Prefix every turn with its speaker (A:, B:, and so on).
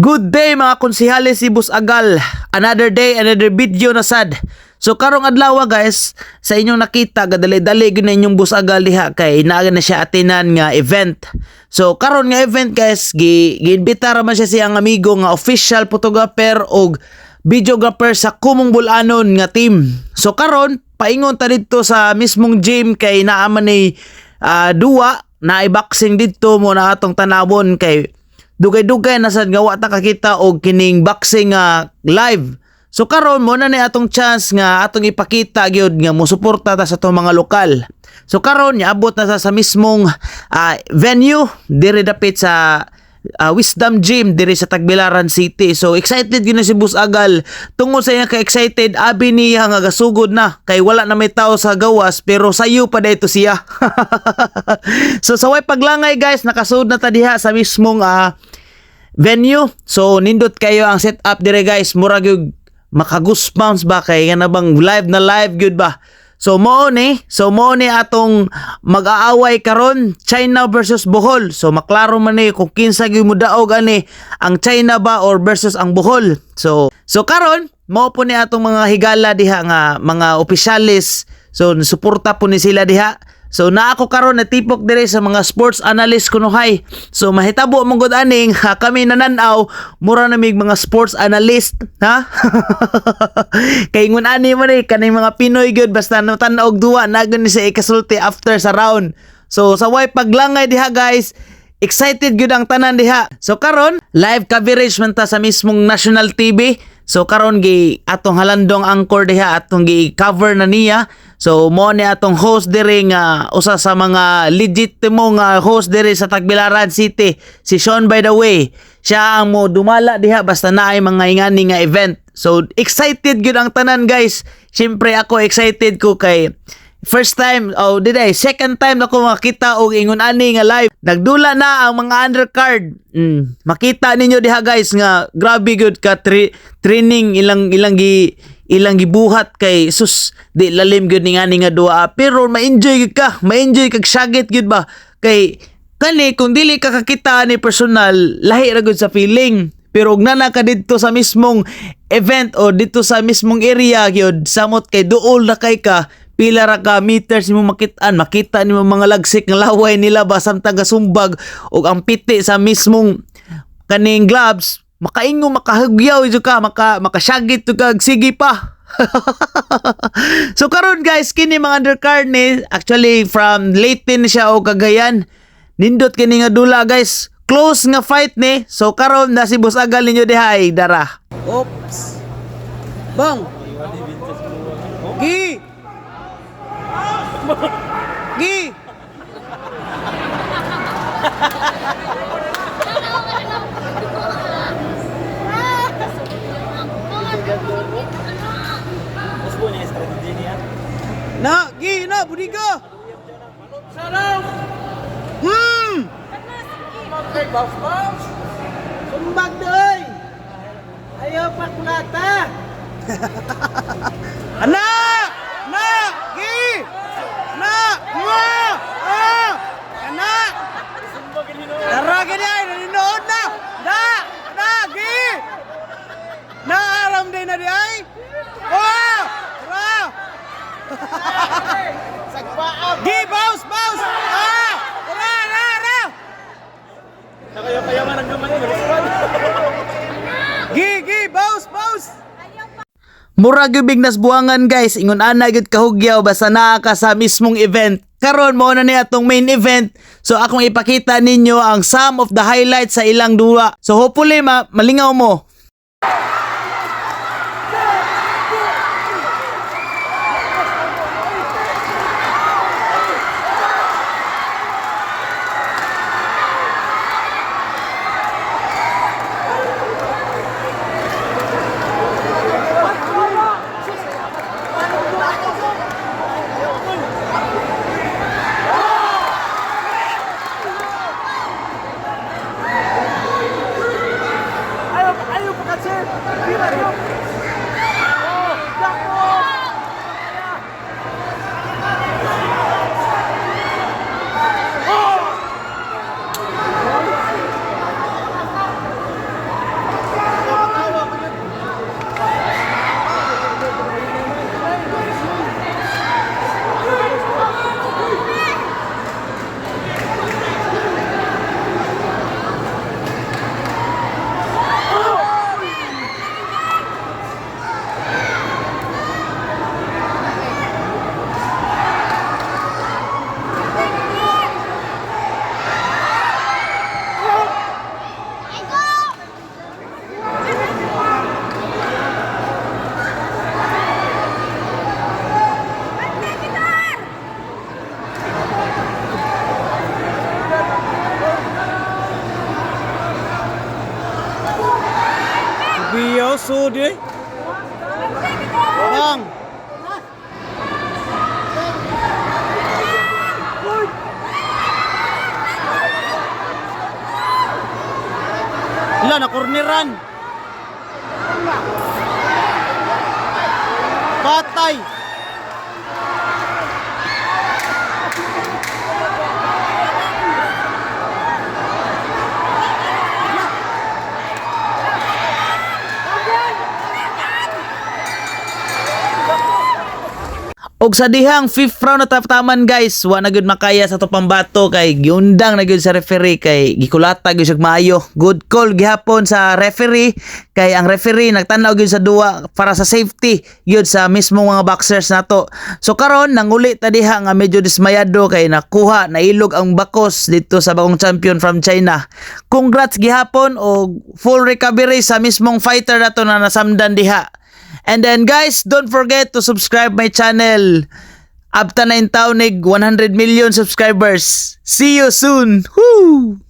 A: Good day, mga konsihales, si Boss Agal. Another day, another video na sad. So karong adlaw, guys, sa inyong nakita gadali-dali gyud na inyong Boss Agal diha kay naa na siya atinan nga event. So karon nga event, guys, gi giimbita ra man siya siyang amigo nga official photographer og videographer sa Kumong Bulanon nga team. So karon paingon ta didto sa mismong gym kay naa man ni duwa na boxing didto mo na atong tanawon kay dugay-dugay na sad nga wa ta kakita og kining boxing nga live. So karon mo na ni atong chance nga atong ipakita gyud nga mosuporta ta sa atong mga lokal. So karon niabot na sa mismong venue diri dapit sa Wisdom Gym diri sa Tagbilaran City. So excited gyud na si Boss Agal. Tungod sa iya ka-excited, abi niya nga gasugod na kay wala na may tao sa gawas pero sayo pa dito siya. So sa way paglangay, guys, nakasud na ta diha sa mismong venue. So nindot kayo ang setup dire, guys. Mura gyud maka-goosebumps ba kay nga na bang live na live gyud ba. So mo ni atong mag-aaway karon, China versus Bohol. So maklaro man ni kung kinsa gyud mo daog ani, ang China ba or versus ang Bohol. So karon mao po ni atong mga higala diha nga mga opisyalis. So suporta po ni sila diha. So naa ko karon natipok dire sa mga sports analyst kunuhay. So mahitabo man gud aning ha, kami nananaw mura na mig mga sports analyst ha. Kay ingon ani man eh kaning mga Pinoy gyud, basta tan-aw og duwa na gyud ni sa ikasulti after sa round. So sa way paglangay diha, guys, excited gyud ang tanan diha. So karon live coverage man ta sa mismong national TV. So karon gi atong halandong anchor diha, atong gi cover na niya. So mo ni atong host diri nga usa sa mga legitimo nga host diri sa Tagbilaran City, si Sean, by the way. Siya ang mo dumala diha basta naay mga ingani nga event. So excited gyud ang tanan, guys. Siyempre ako excited ko kay first time, oh, did I? Second time na ko makita og ingon ani nga live. Nagdula na ang mga undercard. Makita ninyo diha, guys, nga grabe gyud ka training ilang gibuhat kay sus, di lalim gyud ni ngani nga duwa pero ma-enjoy gyud ka, ma-enjoy kag syagit gyud ba kay kani kung dili ka kakita ni personal, lahi ra gyud sa feeling. Pero og nana ka didto sa mismong event o didto sa mismong area gyud, samot kay duol na kay ka, pila ra ka meters nimo makitaan, makita nimo mga lagsik nga laway nila ba samtang gasumbag ug ang piti sa mismong kaning gloves, makaingo, makahugyaw jud ka, makasyagit jud ka, sige pa. So karon, guys, kini mga undercard ni actually from Leyte ni siya o Cagayan. Nindot kini nga dula, guys, close nga fight ni. So karon na si Boss Agal ninyo diha ay dara. Oops. Bang. Gi. Gi. Na, gi na, budiga.
B: Sumbag doy! Ayaw pa kulata!
A: Anak! Na! Gi! Na! Nga! Ah! Anak! Tara gini ay, naninood na! Na! Na! Gi! Na! Aram din na di ay! Oh! Tara! Gi! Bounce! Bounce! Ah! Tara! Tara! Tara!
C: Kaya man ang gamay, maluswan.
A: Gi! Gi! Bounce! Bounce! Mura gyud nas buwangan, guys, ingon ana gyud kahugyaw basta naa ka sa mismong event. Karon mo na ni atong main event. So akong ipakita ninyo ang some of the highlights sa ilang duwa. So hopefully malingaw mo. So di. Bang. Wala na corneran. Patay. Og sa dihang fifth round na taptaman, guys, wa na gyud makaya sa ato pambato kay giundang na gyud sa referee kay gikulata gyud siya maayo. Good call gihapon sa referee kay ang referee nagtan-aw gyud sa duwa para sa safety gyud sa mismong mga boxers nato. So karon nanguli ta diha nga medyo dismayado kay nakuha nailog ang bakos dito sa bagong champion from China. Congrats gihapon og full recovery sa mismong fighter nato na nasamdan diha. And then guys, don't forget to subscribe my channel. Abta na in taon 100 million subscribers. See you soon. Woo!